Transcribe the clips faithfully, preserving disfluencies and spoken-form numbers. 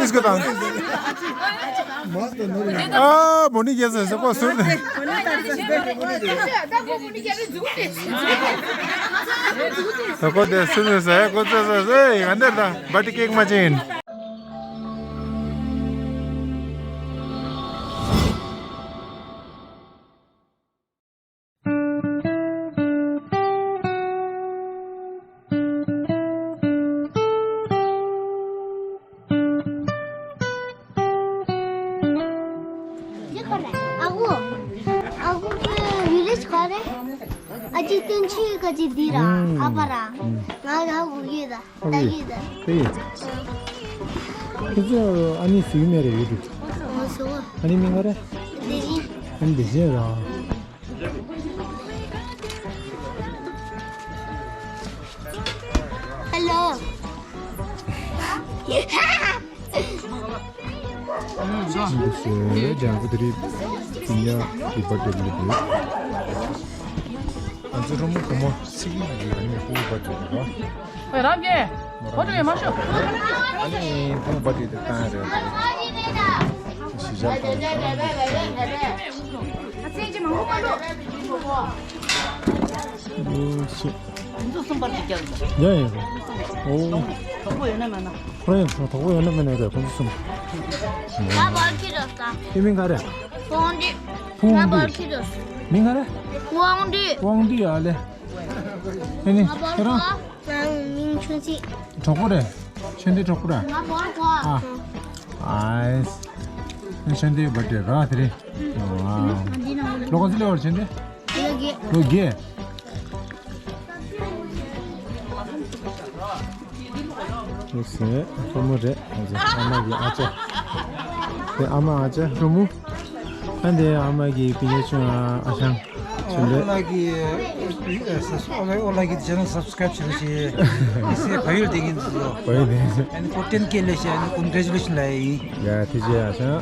इसको दाम। आ, बोनी कैसे से को सुन। सको दे सुन से को से से अंदर दा। But cake machine. ཨ་ཁུ། ཨ་ཁུ་གི་ཝི་ལེཇ་ག་རེ། ཨ་ཅེ་བསྟན་ཆོས་ག་ཅིག་འདི་ར། ཨ་ཕ་ར། ང་ལ་ཨ་ཁུ་ཡོད་ད། ཨ་ཁུ་ཡོད། ད་ཡོད། ཁྱེད་ཚོ་ཨ་ནི་སུའི་མེ་རེ་ཡོད་འདུག་ཨོ་སོ། ཨ་ནི་མིང་ག་རེ། བདེ་ཆེན། ཨ་ནི་བདེ་ཆེན་ར། ཧེ་ལོ། འདུག་སེ་ལྗང་ཁུ་དེ་རིང་ཕི་ཉ་གི་བར་ཐི་ཌེ་ལ་འདུག་ང་ཚོ་རོ་མོ་བུ་མོ་ཚིག་གི་ཡིན་ནི་ཕྲུ་གུ་བར་ཐི་ཌེ་རེད་པ། ཨོ་རང་གི་ཕོ་ཊོ་ཡོད་མ་ཤོག་ཨ་ནི་ཕྲུ་གུ་བར་ཐི་ཌེ་བཏང་རེད། ཞི་ཞབས་དང་། ཨོ་ཤི། ཁོང་ཚོ་གསུམ་པར་དུ་བརྒྱབ། ཡ་ཡ། ཨོ། གྲོགས་པོ་ཡོད་ན་མེད་ན། ཁོ་རང་གྲོགས་པོ་ཡོད་ན་མེད་ན་རེད། ཁོང་ཚོ་གསུམ། ང་བར་ཁྱི་རོ་ས། ཁྱེད་མིང་ག་རེ། ཝང་ཏི། ཕུང་ང་བར་ཏི། ཁྱི་རོ་ས། མིང་ག་རེ། ཝང་ཏི། ཝང་ཏི་ཨ་ལེ། ཨེ་ནི་ང་བར་ཁྱེད་རང་། ཁྱི། ང་མིང་ཆུང་ཆི། གྲོགས་པོ་རེད། ཆོན་ཏི་གྲོགས་པོ་རེད། ང་བར་ཁྱི། ཨ། ཨ་ཨེ། ཆོན་ཏི་བར་ཐི་ཌེ་ར་དེ་རེད། ཨ། ལོ་ག་ཚོད་སླེབས་པ་རེད་ཆོན་ཏི། ལོ་བརྒྱད། ལོ་བརྒྱད། ལོ་ཟེར་ཁོ་མོ་རེད། ཨ་མ་གི་ཨ་ཅག་དེ་ཨ་མ་ཨ་ཅག་ཁོ་མོ། ཨ་འདི་ཨ་མ་གི་སྤུན་ཀྱག་ཆུང་ཨ་ཞང་། ཆུང་འདྲ། ཨོ་ལ་གི་ཨོ་ལ་གི་ཆེ་ནལ་སབ་སི་ཀ་རའིབ་བྱེད་རོགས་བྱེད། ཨ་ནི་བོད་ཡིག་ལ་བསྡད་མཁན་ཚོ། བོད་ཡིག་ལ་བསྡད་མཁན། ཨ་ནི་ཁོ་ཊེན་ཀེ་སླེབས་ཤག་ཨ་ནི་ཀོན་གྷ་རེ་ཅུ་ལེ་ཤན་ལབ་ཡ་ཡིན། ཡ་ཐུགས་རྗེ་ཆེ་ཨ་ཞང་།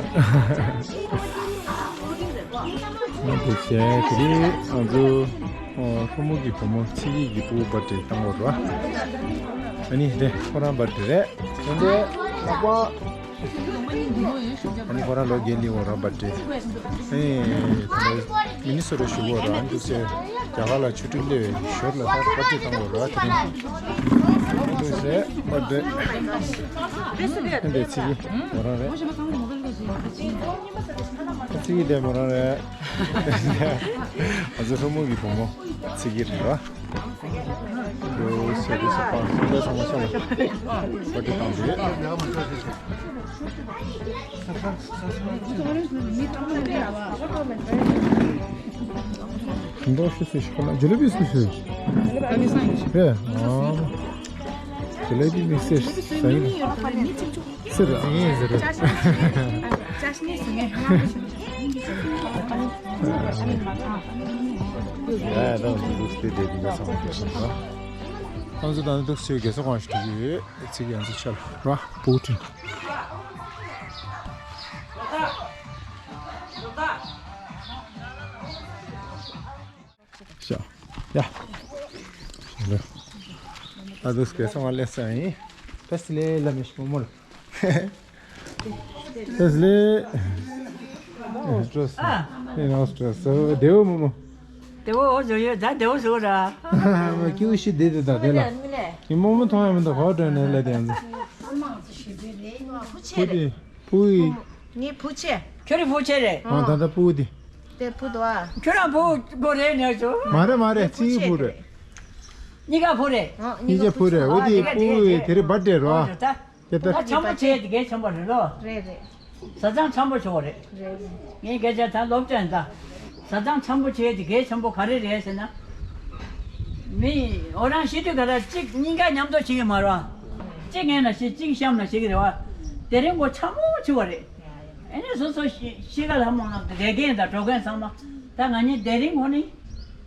ཐུགས་རྗེ་ཆེ། དེ་རིང་ང་ཚོ་ཨོ་ཁོ་མོ་གི་བུ་མོ་ཚེ་སྐྱིད་ཀྱི་ཕྲུ་གུ་བར་ཐི་ཌེ་བཏང་བ་རེད་པ། ཨ་ནི་དེ་ཁོ་རང་བར་ཐི་ཌེ་རེད། དེ་འདྲའི་ལྷག་པ། ཨ་ནི་ཁོ་རང་ལོ་བརྒྱད་སླེབས་པ་རེད་པ། བར་ཐི་ཌེ། ཨེ། མི་ནི་སོ་ཊ་བཞུགས་པ་རེད། འདུག་སེ་རྒྱ་གར་ལ་ཆོས་ཁྲིད་སླེབས་ཞོར་ལ་ད་བར་ཐི་ཌེ་བཏང་བ་རེད་པ། དེ་རིང་འདུག་སེ་བར་ཐི་ཌེ། ཨ་འདི་ཚེ་སྐྱིད་མོ་རང་རེད། ཚེ་སྐྱིད་དེ་མོ་རང་རེད། ང་ཚོ་ལྷ་མོ་གི་བུ་མོ་ཚེ་སྐྱིད་རེད་པ། ཁྱོད་ཚེ་སྐྱིད་ཚེ་དཔག་ཚེ་འདས་ཚང་མ་ཚང་མ་བར་ཐི་ཌེ་བཏང་འདུག་མདོག་ཤི་སུ་ཤི་ཁོ་ན་ཇི་ལེ་བི་སུ་ཤི། རེད། ཨ། ཇི་ལེ་བི་མིག་སེར་ཟ་ཡིན། སེར་ཨིན་ཟེར། ཅ་ཤི་ནས་ཟེར་ངས། ཡ་ད་འདུག་སྟེ་དེ་དེ་ཚང་མ་ཁྱེར་སོང་། ཁོང་ཚོ་ད་ནི་འདུག་སེ་རྒྱལ་ས་ཁོངས་ཤིག་འགྲོ་གི་ཡོད། ཚིག་ཡང་ཚིག་ཆ་ལ་ར་པུ་ཏིན། ཤ། ཡ། ད་དུ་སྐད་སོང་བ་ལས་སང་ཡིན། ཕེ་སི་ལེ་ལ་མི་ཤི་མོ་མོ་ལ། ཕེ་སི་ལེ། ཨ། ཨེ་ནོ་སི་ཏྲོ་སོ་དེའུ་མོ་མོ། དེའུ་འོ་ཟོ་ཡོད་ད་དེའུ་ཟོ་ར། མ་ཀྱུ་ཤི་དེ་དེ་ད་དེ་ལ། ངས་མོ་མོ་མཐོང་ཡ་མི་འདུག་གོ་དྲན་ནས་ལ་དེ་ཡང་། བུ་དེ། བུ་ཡི། ངའི་བུ་ཆེ། ཁྱོད་རའི་བུ་ཆེ་རེད། ཨ་ད་ལྟ་བུ་དེ། དེ་བུ་དོ་ཨ། ཁྱོད་རང་བུ་གོ་རེད་ནས་ཚོ། མ་རེད་མ་རེད། ཚིག་བུ་རེད། གཉིས་ཀ་བུ་རེད། ཨ་གཉིས་ཀ་བུ་རེད། འོ་དེ་བུ་ཡི་དེ་རེད་བར་ཐི་ཌེ་རོ། ཨ་དེ་ད་ཆམ་པོ་ཆེ་དེ་གས་ཆམ་པོ་རེད་ལོ། རེད་རེད། བཟའ་ཚང་ཆམ་པོ་ཆེ་བ་རེད། རེད་རེད། ངས་སྐད་ཆ་ད་སློབ་སྟོན་ད། བཟའ་ཚང་ཆམ་པོ་བྱས་ཏེ་གལ་ཆེན་པོ་ག་རེ་རེད་ཟེར་ན། མི་འོ་རང་ཤི་དུས་ག་ལ་གཅིག་གཉིས་ཀ་མཉམ་དུ་ཤི་གི་མ་རེད། གཅིག་ངན་ལ་ཤི་གཅིག་གཤམ་ལ་ཤི་གི་རེད་བ། དེ་རིང་ཁོ་ཆམ་པོ་ཆེ་བ་རེད། ཨེ་ནས་སོ་སོ་ཤི་ཤི་ག་ལ་མོ་ན་རེ་རྒན་དང་གྲོགས་རྒན་ཚང་མ་ད་ང་གཉིས་དེ་རིང་ཁོ་ནི་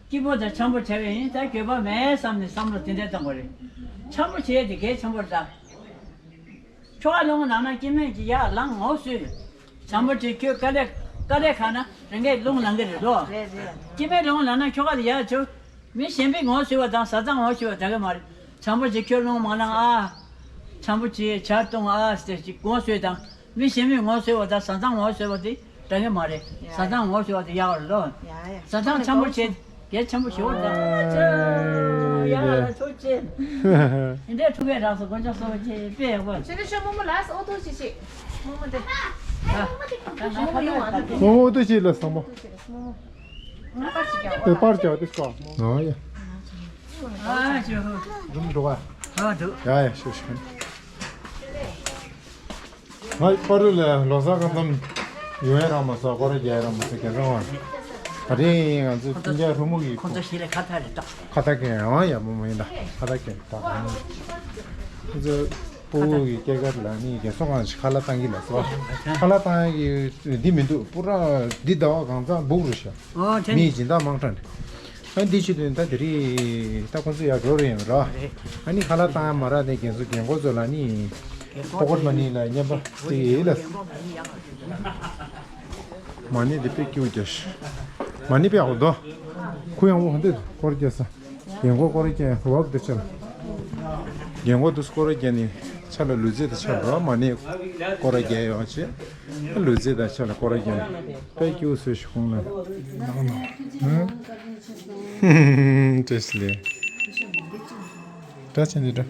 སྐྱིད་པོ་དང་ཆམ་པོ་བྱ་བའི་ཡིན། ད་འགྱོད་པ་མེད་བསམ་ནས་བསམ་བློ་དེ་འདྲ་བཏང་བ་རེད། ཆམ་པོ་བྱས་ཏེ་གལ་ཆེན་པོ་རེད་ད། ཁྱོ་ག་ལོང་ལ་ན་སྐྱེ་དམན་གྱི་ཡག་ལང་ངོ་སུས། བྱམས་པོ་ཅིག་ཁྱོད་དཀའ་ལས་དཀའ་ལས་ཁག་ན་རང་གིས་ལོང་ལང་གི་རེད་ལོ། རེད་རེད། སྐྱེ་དམན་ལོང་ལ་ན་ཁྱོ་ག་ལ་ཡག་ཆུ། མི་གཞན་པའི་ངོ་སུས་བ་དང་བཟའ་ཚང་ངོ་སུས་བ་དག་གི་མ་རེད། བྱམས་པོ་ཅིག་ཁྱོད་ལོང་མ་ལང་ཨ། འཆམ་པོ་བྱེད། ཇ་བཏུང་། ཨ་ཙི་ཅིག་ངོ་སོས་དང་། མི་གཞན་མས་ངོ་སོས་པ་དང་བཟའ་ཚང་ངོ་སོས་པ་དེ་འདྲ་གི་མ་རེད། ཡ་བཟའ་ཚང་ངོ་སོས་པ་དེ་ཡག་རེད་ལོ། ཡ་ཡ། བཟའ་ཚང་འཆམ་པོ་བྱེད། གལ་ཆེན་པོ་ཞེ་པོ་རེད། ཡ་ཡ། ཐུགས་རྗེ་ཆེ། འདི་འདྲའི་ཐུགས་ཀའི་རང་སོ་དཀོན་མཆོག་གསུམ་གྱིས་དཔེ་ཡག་པོ། ཆེ་ཆེ་ཤོ་རྨོ་མོ་ལགས་སོ། ཨོ་ཐུགས་རྗེ་ཆེ། རྨོ་མོ་དེ། ཨ་རྨོ་མོ་ཡོང་བ་དེ། རྨོ་མོ་ཨོ་ཐུགས་རྗེ་ཆེ་ལགས་སོ་རྨོ། ཨ་པར་ཅིག་ཀྱང་། ཨེ་པར་ཅིག་དེ་སྐོར། ཨ་ཡ། ཨ་ཅོ། རུམ་འགྲོ་ག་ཨ་འགྲོ། ཡ་ཡ། ཤོད་ཤོད། ང་པར་རུ་ལ་ལོ་གསར་ཁ་ཙམ་ཡོང་ཡ་རག་མ་སོང་། སྐོར་ར་རྒྱག་ཡ་རག་མ་སོང་། རྒན་ཚང་བ། ད་རིང་ང་ཚོ་སྤུན་ཀྱག་ཕྲུ་མོ་གི་ཁོང་ཚོ་ཞིག་ལས་ཁ་ཐག་རེད་ད། ཁ་ཐག་གན་ཡང་ཡ་མོ་མོ་ཡིན་ད། ཁ་ཐག་གན་ད། ཁོང་ཚོ་སྤུ་གུ་གི་སྐྱེས་སྐར་ལ་ནི་རྒན་གསོ་ཁང་ཞིག་ཁ་ལག་བཏང་གི་ལ་སོ། ཁ་ལག་བཏང་གི་འདི་མི་འདུག་པུ་ར་འདི་ཟླ་བ་གང་ཚང་སྦུག་རུ་ཤ། ཨོ་དེ་མི་ནི་སྦྱིན་བདག་དམངས་ཁྲོད་ནས། ཨ་འདི་ཕྱི་དོན་ད་དེ་རིང་ད་ཁོང་ཚོ་ཡར་འགྲོ་རེ་ཡོང་ར། རེད། ཨ་ནི་ཁ་ལག་བཏང་ཡ་མ་རག་དེ་རྒན་གསོ་རྒན་གོག་ཚོ་ལ་ནི་པོ་ཀེཊ་མ་ནི་ལ་མཉམ་པ་དེ་ཡིན་ལ། མ་ནི་དེ་དཔེ་སྐྱིད་པོ་རྒྱག་ཤག་མ་ནི་དཔེ་ཡག་པོ་འདུག་ཁུ་ཡང་བོ་འདི་སྐོར་རྒྱག་ས། རྒན་གོག་སྐོར་རྒྱག་ཝོག་དེ་ཆ་ལ། རྒན་གོག་དེ་སྐོར་རྒྱག་ནི་ཆ་ལ་ལུས་རྩལ་དེ་ཆ་ལ་ར། མ་ནི་སྐོར་རྒྱག་ཡོང་ཆེ། ལུས་རྩལ་དང་ཆ་ལ་སྐོར་ར་རྒྱག་ནི་དཔེ་སྐྱིད་པོ་བཟོས་ཤག་ཁོང་ལ། བཀྲ་ཤིས་བདེ་ལེགས། བཀྲ་ཤིས་བདེ་ལེགས།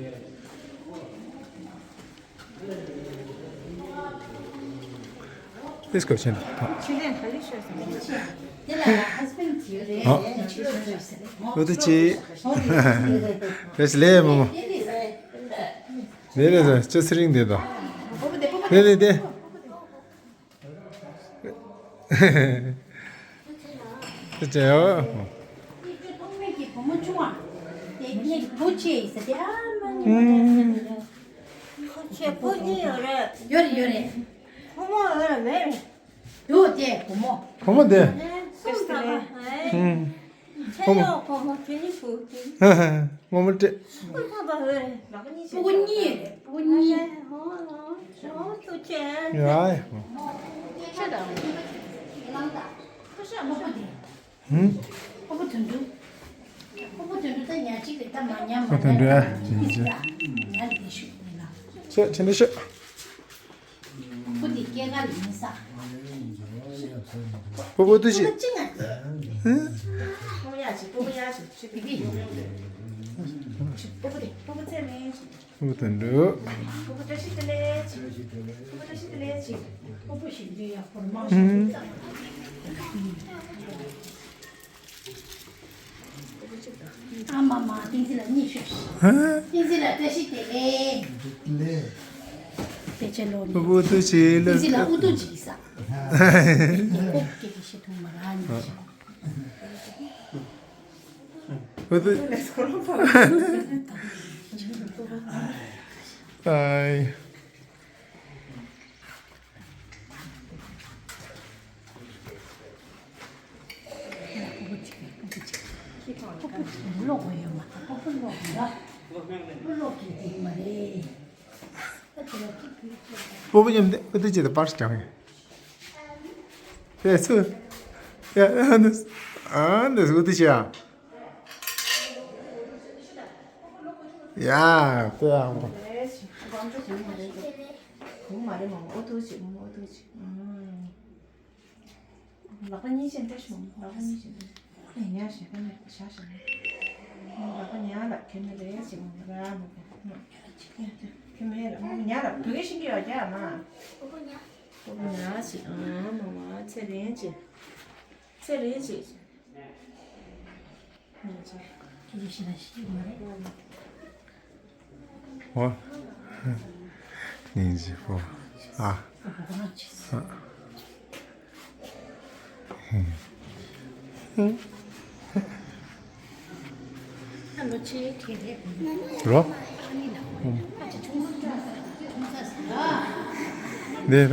ཨེ་སྐབས་ཆེན་དང་། ཨ། ཨོ་ཏི་ཅི། བཀྲ་ཤིས་བདེ་ལེགས་རྨོ་མོ། བདེ་ལེགས་ཟེར་ཅི་ཚེ་རིང་བདེ་དང་། བདེ་ལེགས་བདེ། ཨུམ། ཁྱེད་བུ་གཉིས་ཡོད་རེད། ཡོད་རེད་ཡོད་རེད། ཁོ་མོ་ཡོད་རེད་མེད་རེད། འདུག་སྟེ་བུ་མོ། བུ་མོ་དེ། ཨུམ། ཁྱེད་ཡང་བུ་མོ་ཁྱེད་གཉིས་བུ་གཅིག་ངོ་མ་སྤྲད། ཁོ་ཐོབ་པ་ཡོད་རེད། བུ་གཉིས་རེད་བུ་གཉིས། ཨོ་ཨོ་ཐུགས་རྗེ་ཆེ། ཡ་ཡ། ཁྱེད་དང་། ཁོ་ཤ་མ་ཁོ་དེ། ཧུམ། ཕུ་བོ་དོན་གྲུབ། ཕུ་བོ་དོན་གྲུབ་ད་ཉག་གཅིག་རེད་ད། མ་ཉག་མ་ཕུ་བོ་དོན་གྲུབ་ཨ། ཉག་ཉག་ཉག་ལས་ཤུགས་མེད་ལ། ཤ་ཆེན་པོ་ཤ། ཕུ་བོ་དེ་སྐྱེས་སྐར་ཡིན་ས། ཕུ་བོ་ཐུགས་རྗེ་ཆེ། ཕུ་བོ་ཅི་ང་དེ། ཧུམ། ཕུ་བོ་ཡག་ཅིག་ཕུ་བོ་ཡག་ཅིག་ཅིག་བི་བི། ཕུ་བོ་དེ་ཕུ་བོ་ཚད་མེད་ཅིག་ཕུ་བོ་དོན་གྲུབ། ཕུ་བོ་བཀྲ་ཤིས་བདེ་ལེགས་ཅིག་ཕུ་བོ་བཀྲ་ཤིས་བདེ་ལེགས་ཅིག་ཕུ་བོ་ཞིག་འདི་ཡག་པོ་མ་ཤེས། ཨ་མ་མ་བསྟན་འཛིན་ལགས་གཉིད་ཤོར་ཤག་བསྟན་འཛིན་ལགས་བཀྲ་ཤིས་བདེ་ལེགས། བདེ་ཆེན་ལོ་ནས། ཕུ་བོ་ཐུགས་རྗེ་ཆེ། བསྟན་འཛིན་ལགས་ཨུ་ཐུག་ཅིག་ས། ཁོག་སྐད་ཀྱི་ཤེས་ཐུབ་མ་རག་ཉིན་ཞིག་ཨུ་ཐུག་ཨའི། སྤོ་བོ་མཉམ་དུ་ཨུ་ཏུ་ཅི་དང་པར་ཞིག་ཀྱང་ཡོད། དེ་ཚོ། ཡ་ཨ་འདི་ཨ་འདི་ཨུ་ཏུ་ཅི་ཡ། ཡ་དེ་ཡང་། བུ་མ་རེད་མ་མ་ཨོ་ཐུག་ཅིག་མ་མ་ཨོ་ཐུག་ཅིག་ལག་པ་གཉིས་ཅན་ཏེ་ཤོ་ལག་པ་གཉིས་ཅན་ཏེ་ཉ་ཞེ་ཀ་ནས་ཤ་ཞེ་ནས་ལག་པ་ཉ་ལ་ཁེ་མེ་རེ་ཅིག་ར་མ་ཁེ་མེ་ར་ཉ་ལ་བུ་གེ་ཤིང་གི་ཡོད་ཀྱ་མ་ཉ་ཞེ་ཨ་མ་མ་ཚེ་རིང་ཅིག་ཚེ་རིང་ཅིག་ཨོ། སྙིང་རྗེ་པོ། ཨ། ཨ། རོ། འདི་ད།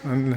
ཨ་ནི།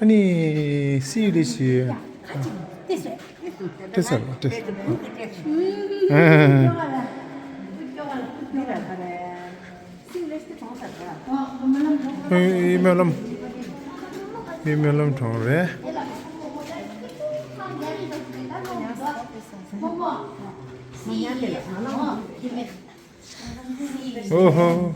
ཨ་ནི་སི་ལི་ཞི་ཏེ་སར་ཏེ་སར། ཨེ། ཨེ། སྨོན་ལམ། ཨེ། སྨོན་ལམ་གྲོང་རེད། ཨོ་ཧོ།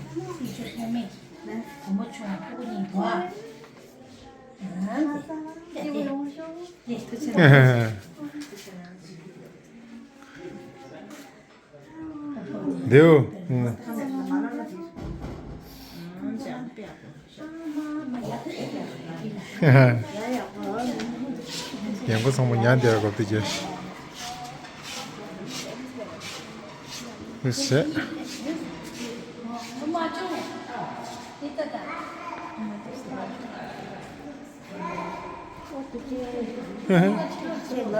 དེའུ། ཡང་སྒོ་ཚང་མ་ཉལ་བསྡད་པའི་སྐབས་དེ་རྗེས། ཨུ་ཟེ།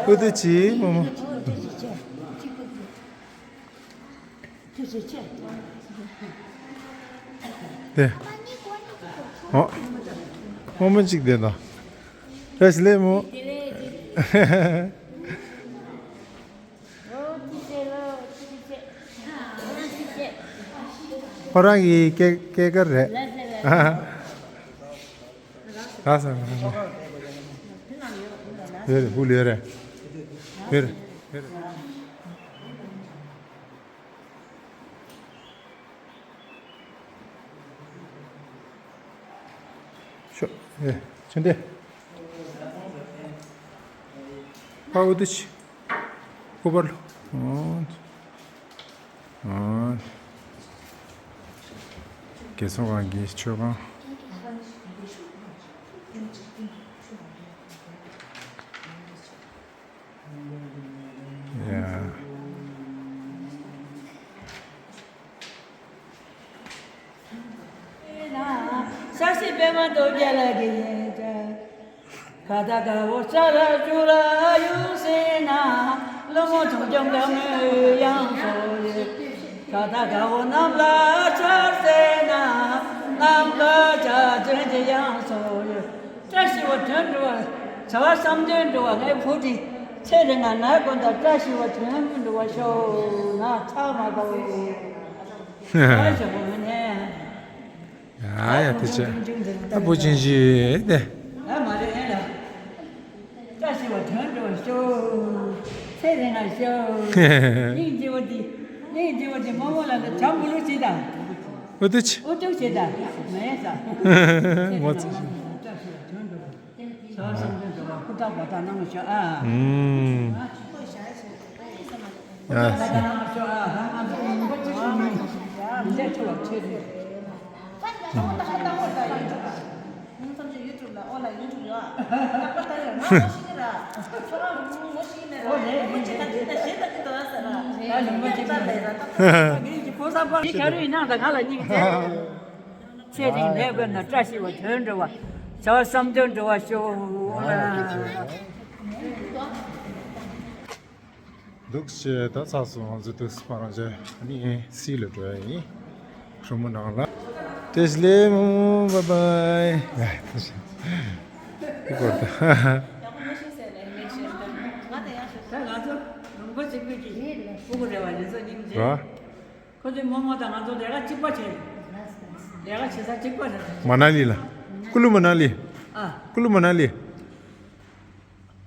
ཨུ་དུ་ཅི་མོ་མོ། དེ། ཨོ། རྨོ་མོ་གཅིག་དེ་དང་། བཀྲ་ཤིས་བདེ་ལེགས་མོ། ཁོ་རང་གི་སྐྱེས་སྐྱེས་སྐར་རེད། ལགས་སོ། ཡོད་རེད། སྤུ་ལ་ཡོད་རེད། ཡོད་རེད། ཡོད་རེད། ཤོ། ཨེ། ཆུ་འདི། ཨ། འུ་དུ་ཆི། ཁུ་པར་ལོ། ཨོ། ཨོ། རྒན་ཚོགས་ཁང་གི་མཆོད་ཁང་། ཡ། ཤ་ཤི་པད་མ་སྟོབས་རྒྱལ་ལགས་ཀྱི་ཡིན་ཀ་ད་ཀ་བོ་ཤ་ར་ཅུ་ར་ཡུ་སེ་ན། ལོ་མོ་ཆུང་ཆུང་ག་མོའི་ཡང་སོ་ཡི། ཀ་ད་ཀ་བོ་ནམ་ལ་ཆར་སེ་ན། ནམ་ལ་ཆ་ཅན་གྱི་ཡང་སོ་ཡི། བཀྲ་ཤིས་པ་དོན་འགྲུབ་པ། བྱ་བ་བསམ་དོན་འགྲུབ་པ། ངའི་བུ་དེ་ཚེ་རིང་ང་ནའི་དགོན་དང་བཀྲ་ཤིས་པ་དོན་འགྲུབ་པ་ཤོག་ན་ཚར་མ་གཏོགས། ཨ་ཞོག་པོ་མི་ནས། ཡ་ཡ་དེ་ཆེ། ཨ་བུ་ཆུང་ཆུང་དེ། ཨ་མ་རེད་ཨེ་ལ། བཀྲ་ཤིས་པ་དོན་འགྲུབ་པ་ཤོག་ཚེ་རིང་ང་ཤོག་སྙིང་རྗེ་བོ་དེ། སྙིང་རྗེ་བོ་དེ་རྨོ་མོ་ལ་ད་བྱམས་པོ་ལུགས་ཅིག་དང་། ཨུ་ཏུ་ཆི། ཨུ་ཏུ་ཆི་དང་། མེད་ས། མོ་ཚི་ཤི། བྱ་བ་བསམ་དོན་འགྲུབ་པ། ཧུར་ཐག་འབད་ཐག་གནང་ཤོག་ཨ། ཨུམ། ཡ། ཚེ་རིང་ནས་དགོན་ན་བཀྲ་ཤིས་པ་དོན་འགྲུབ་པ། བྱ་བ་བསམ་དོན་འགྲུབ་པ་ཤོག་འདུག་སེ་ད་ཚར་སོང་། ང་ཚོ་འདུག་སེ་ཕར་རང་ཅག་ཨ་ནི་སི་ལ་འགྲོ་ཡ་ཡིན། ཧྲུ་མོ་ནང་ལ། བཀྲ་ཤིས་བདེ་ལེགས་མོ་མོ། བཱའི་བཱའི། ཡ་ཡ། འདི་སྐོར་ད། ད་ང་ཚོ་ལུང་པ་གཅིག་པུ་གི་སྤུ་གུ་རེད་བ། རེད་ཚོ་སྙིང་རྗེ། རོ། ཁོ་ཚོའི་རྨོ་མོ་དང་ང་ཚོ་ལས་ཀ་གཅིག་པ་བྱས། ལས་ཀ་བྱེད་ས་གཅིག་པ་རེད། མ་ན་ལི་ལ། ཀུ་ལུ་མ་ན་ལི། ཨ། ཀུ་ལུ་མ་ན་ལི།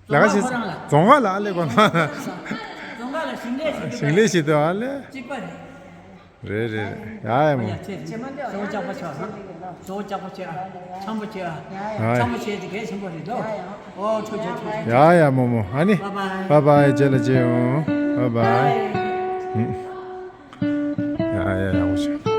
ལས་ཀ་བྱེད་ས་རྫོང་ཁ་ལ་ཨ་ལེ་གོ་ན། རྫོང་ཁ་ལ་ཞིང་ལས་བྱེད་ཀྱི། ཞིང་ལས་བྱེད་དུས་ཨ་ལེ། གཅིག་པ་རེད། རེད་རེད་རེད། ཡ་ཡ་མོ། ཡ་ཚེ་རིང་བཟོ་བོ་ལྕགས་པོ་བྱོས་ཨ། བཟོ་བོ་ལྕགས་པོ་བྱོས་ཨ། འཆམ་པོ་བྱོས་ཨ། ཡ་ཡ། འཆམ་པོ་བྱས་དེ་གལ་ཆེན་པོ་རེད་དོ། ཨོ་ཐུགས་རྗེ་ཆེ། ཡ་ཡ་མོ་མོ། ཨ་ནི། བཱའི་བཱའི། བཱའི་བཱའི། རྗེས་ལ་མཇལ་ཡོང་། བཱའི་བཱའི། ཡ་ཡ་ཡག་པོ་བྱོས།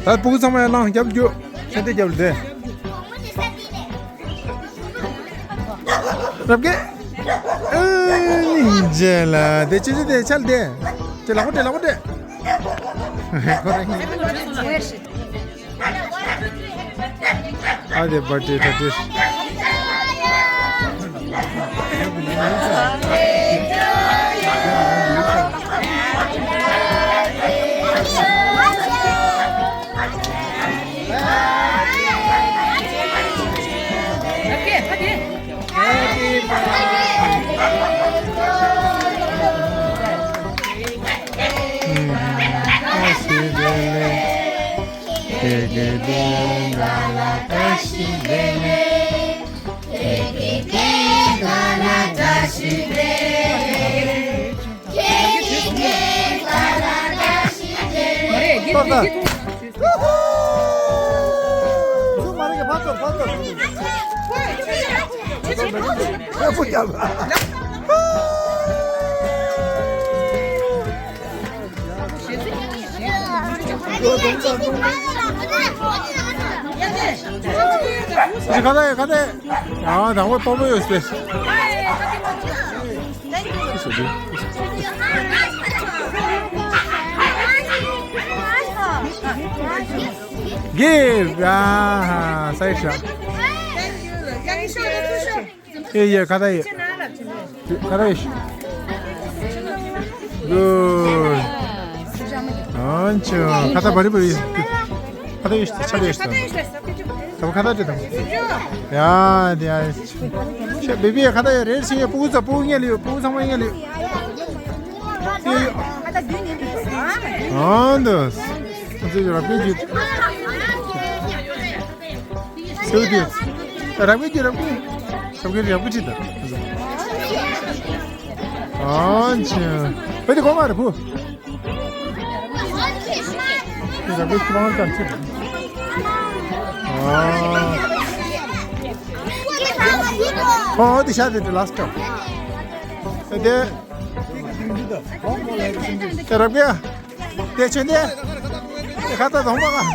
ད་ཕྲུ་གུ་ཚང་མ་ཡར་ལངས། རྒྱབ་རྒྱུག་ཤ་འདི་རྒྱབ་ལ་བསྡད། རབ་རྒྱས། ཨེ་ནི་མཇལ་ལ་དེ་ཆུ་ཆུ་དེ་ཆལ་དེ། དེ་ལག་པ་དེ་ལག་པ་དེ། ཁོ་རང་ཨ་དེ་བར་ཏི་ཐ་ཏི། ཁ་ད་ཡོད། ཁ་ད་ཡོད། ཨ་དང་པོ་པོ་པོ་ཡོད་སྟེ། Give. ཨ་ཧ། སའི་ཤ། ཡེ་ཡེ། ཁ་ད་ཡེ། ཁ་ད་ཡེ། Good. ཨོ་ཅོ། ཁ་ད་བ་རི་བ་རི། ཁ་ད་ཡེ། ཆ་ཡེ། ད་ཁ་ད་ཅི་དང་། ཡ་དེ་ཡ། ཤ་བེ་བི་ཁ་ད་ཡེ་རེད་ཟེར་ཡ། ཕྲུ་གུ་ཚ། ཕྲུ་གུ་ངེས་ལེ་ཡོད། ཕྲུ་གུ་ཚང་མ་ངེས་ལེ་ཡོད། ཨོ་འདུག་ཨ་ཙི་རབ་ཀྱི་ཅི། སེའུ་དེ། རབ་ཀྱི་ཅི། རབ་ཀྱི། རབ་ཀྱི་རབ་ཀྱི་ཅི་ད། ཨོ་ཅི། བེ་དེ་གོ་མ་རེད་བུ། རབ་ཀྱི་ཅི་མང་ཙམ་ཅི། ཨོ། ཁོ་འོ་དེ་ཤ་དེ་དེ་ལ་སི་ཊོབ། དེ། དེ་རབ་གི། དེ་ཆེན་དེ། དེ་ཁ་ད་དང་པོ་ག།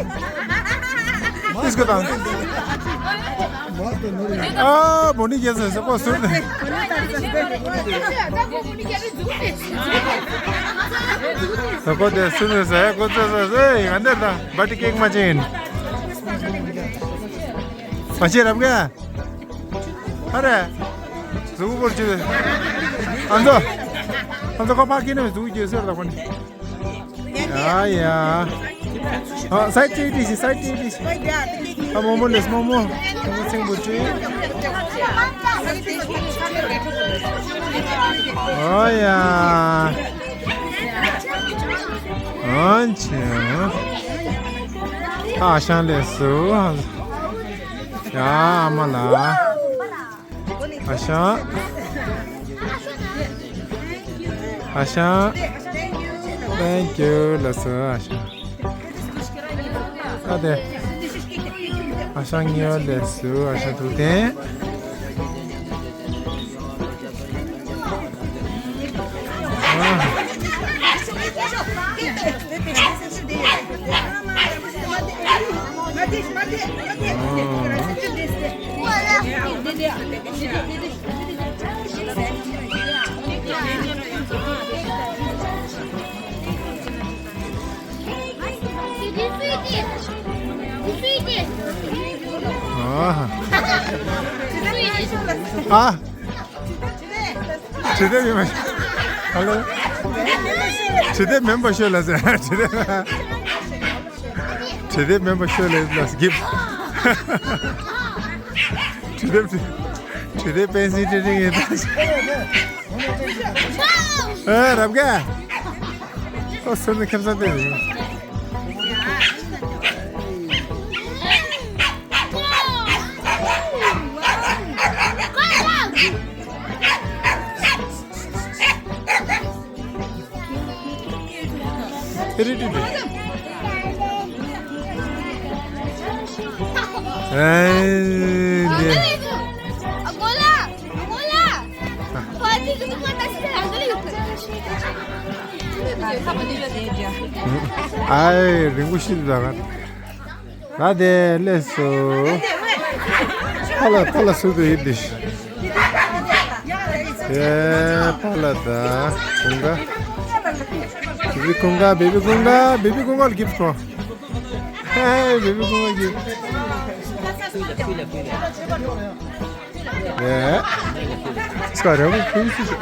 དེ་སྐུ་དང་། ཨ་བོ་ནི་རྒྱལ་སོ་སོ་ཀོ་སུར་དེ། སོ་ཀོ་དེ་སུར་དེ་ཟེར་ཀོ་ཚོ་སོ་སོ་ཡི་ག་འདེར་དང་བ་ཏི་ཀེག་མ་ཅན། མ་ཆེ་རབ་གི། ཨ་རེ། གཟུགས་པོར་བྱེད། ཨ་མཚོ། ཨ་མཚོ་ཁ་པར་ཁྱེར་ནས་གཟུགས་བྱེད་ཟེར་ལ་ཁོ་ནི། ཡ་ཡ། ཨ་སའི་ཊི་ཏི་ཤི། སའི་ཊི་ཏི་ཤི། ཨ་མོ་མོ་ལེས་མོ་མོ། མོ་མོ་ཚིང་པོ་ཅི། ཨ་ཡ། ཨ་ཅི། ཨ་ཤང་ལེས་སུ། ཡ་ཨ་མ་ལ། ཨ་ཞང་། ཨ་ཞང་། Thank you. ལགས་སོ་ཨ་ཞང་། ཨ་དེ། ཨ་ཞང་ངེས་ལགས་སོ་ཨ་ཞང་ཐུགས་བརྟན། ཨ། ཨ། ཨ། དྲི་དེབ་ཡིན་པ། ཧ་ལོ། དྲི་དེབ་མིན་པ་ཤོད་ལ་ཟེར། དྲི་དེབ། དྲི་དེབ་མིན་པ་ཤོད་ལ་ཟེར། གིབ། དྲི་དེབ། དྲི་དེབ་པེན་སི་ཏྲི་ཏྲི་ཡིན་ད། ཨེ་རབ་ག་ཨོ་སོ་ནི་ཁེབ་ས་དེ། ཨེ་རེད་རེད་རེད། ཨེ་འདི། ཨའི་རིང་པོ་ཞིག་འདུག་ད་ག་ད་དེ་སླེབས་སོང་། ཕ་ལ་ཕ་ལ་སུ་དུ་ཡིན་དེ། ཨེ་ཕ་ལ་ད་ཀུན་དགའ། བེ་བི་ཀུན་དགའ། བེ་བི་ཀུན་དགའ། བེ་བི་ཀུན་དགའ་ལ་གིབ་ཁོ། ཧེ་བེ་བི་ཀུན་དགའ་གིབ། ཨེ། སྐ་རེ་བོ་ཁུན་སུ་ཞིག་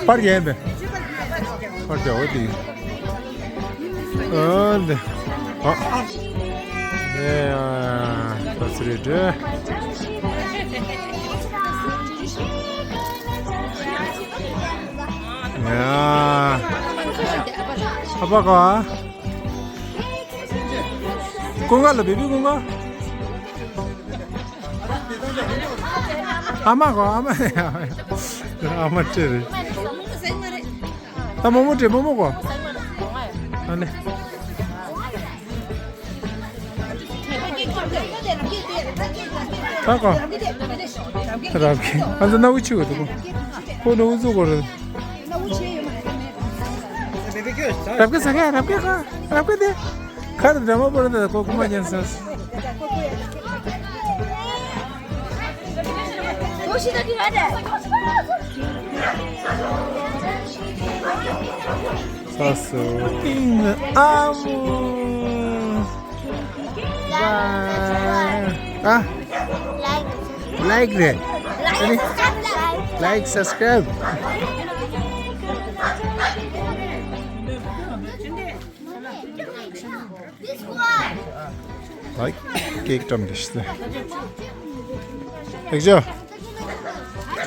པར་ཡན་པས། པར་རྒྱག་འོ་དེ། ཨ་འདི། ཨ། ཨེ་ཨ། ད་སི་རེད་དྲ། ཡ། ཨ་ཕ་ག་ཀུན་དགའ་ལ་བེ་བི་ཀུན་དགའ། ཨ་མ་གོ། ཨ་མ། ཨ་མ་སྤྲད་རེད། ད་མོག་མོག་སྤྲད། མོག་མོག་གོ། ཨ་ནི། ད་གོ། རབ་ཁེ། ཨ་ཙི་ན་འུ་ཆི་གོ་ད་གོ། ཁོ་ན་འུ་ཚུགས་གོ་རེད། རབ་ཁེ་ཟ་ཁེ། རབ་ཁེ་གོ། རབ་ཁེ་དེ། ཁ་དང་འདྲ་མོ་པོ་རེད། ད་ཁོ་ཁུག་མ་ཉན་སོང་། ས་སུ་ཏིང་ཨ་མོ། ཨ། ལའིཀ་རེད། ཨ་ནི། ལའིཀ་སབ་སི་ཀ་རའིབ། ལའིཀ་ཀེག་བཀྲམ་དེ་ཤི་ལེགས་ཇོ།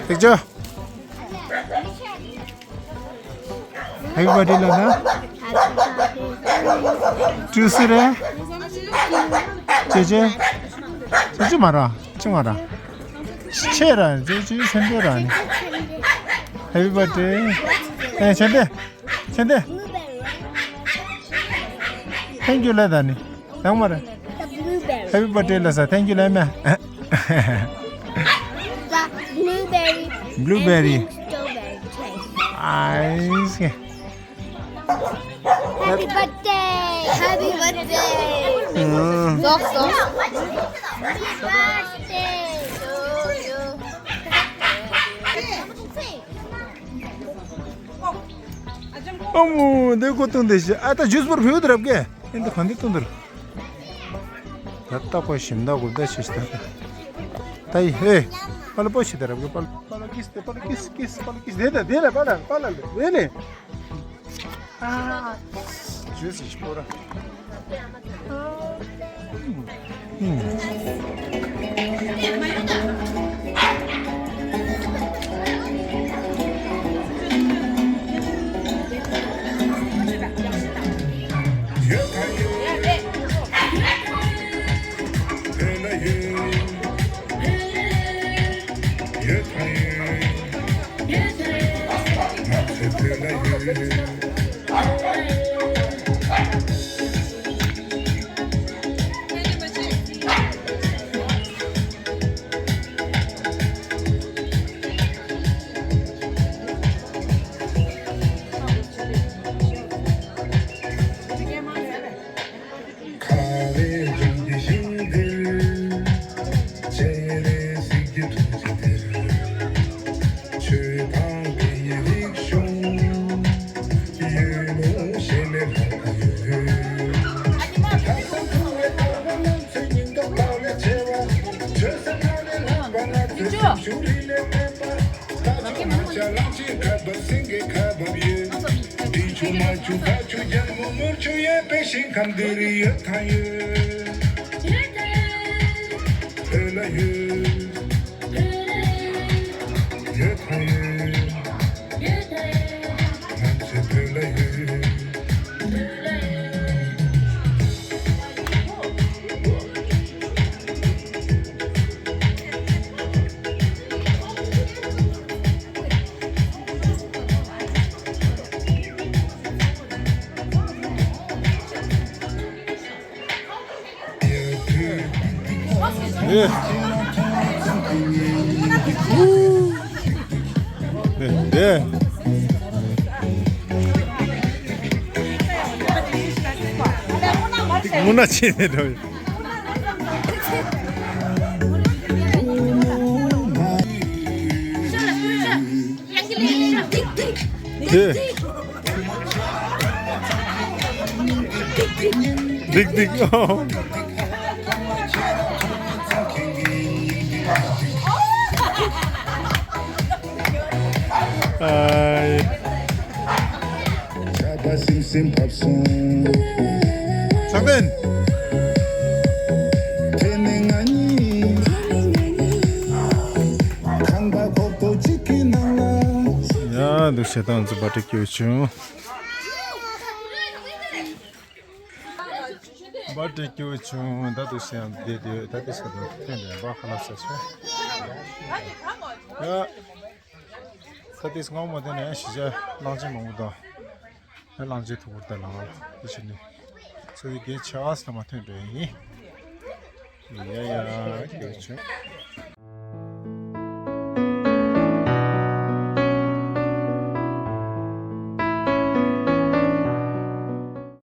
ལེགས་ཇོ། ཧེ་པི་བར་ཐ་ཌེ་ལ་ན། ཀྲུ་སི་རེ། ཅེ་ཅེ། ཅེ་ཅེ་མ་ར། ཅི་མ་ར། ཆེ་ར། ཅེ་ཅེ་ཆེན་པོ་ར་ནི། ཧེ་པི་བར་ཐ་ཌེ། ཨེ་ཆེན་པོ། ཆེན་པོ། ཐེང་ཀྱུ་ལ་ད་ནི། ཡང་མ་རེད། The blueberry. ཧེ་པི་བར་ཐ་ཌེ་ལ་ས་ཐེང་ཀྱུ་ལ་མེ། The blueberry. Blueberry. And pink strawberry taste. I see. Happy birthday. Happy birthday. ཨང་། ཟོག་ཟོག Happy birthday to you. ཨ་མོ་འདི་ཀོ་བཏུང་དེ་ཤི། ཨ་ད་ཇུས་པོར་བུད་དུ་རབ་གེ། ཨེ་འདི་ག་འདི་བཏུང་དུ་ར། ད་ལྟ་ཀོ་ཞིམ་ད་གུབ་ད་ཤི་ཤི་ད། ད་ཡི་ཧེ། པ་ལ་པོ་ཤི་ད་རབ་གེ། པ་ལ་པ་ལ་ཀིས་ཏེ། པ་ལ་ཀིས་ཀིས། པ་ལ་ཀིས། དེ་ད་དེ་ལ་པ་ལ་པ་ལ་ལེ་དེ་ལེ། ཨ། ཇུས་ཤི་པོ་ར། ཨེ། ཨུ། ཨེ། ཨེ། སྔོན་ན་ཕྱིན་ནས་འགྲོ། ཨེ། སྡིག་སྡིག་ཨ། ཚ་བན། ཡ་འདུག་བྱས་ད་ང་ཚོ་བར་ཐི་ཀིའུ་བྱུང་། བར་ཐི་ཀིའུ་བྱུང་། ད་འདུག་བྱས་ཡང་བསྡད་དེ་ད་དེ་ས་དང་ཐོན་ནས་བ་ཁ་ལག་ཟ་ཆོག་ཡ། ད་དེ་སྔ་མོ་དེ་ནས་གཞིས་ཆགས་གླང་ཆེན་མང་པོ་དང་། ད་གླང་ཆེན་ཐུག་པར་ད་ལང་ལ་དེ་བྱས་ནས་ཚོ་བའི་རྒན་ཆེ་བ་ས་མ་ཐོན་འགྲོ་ཡིན། ཡ་ཡ་ཀིའུ་བྱུང་།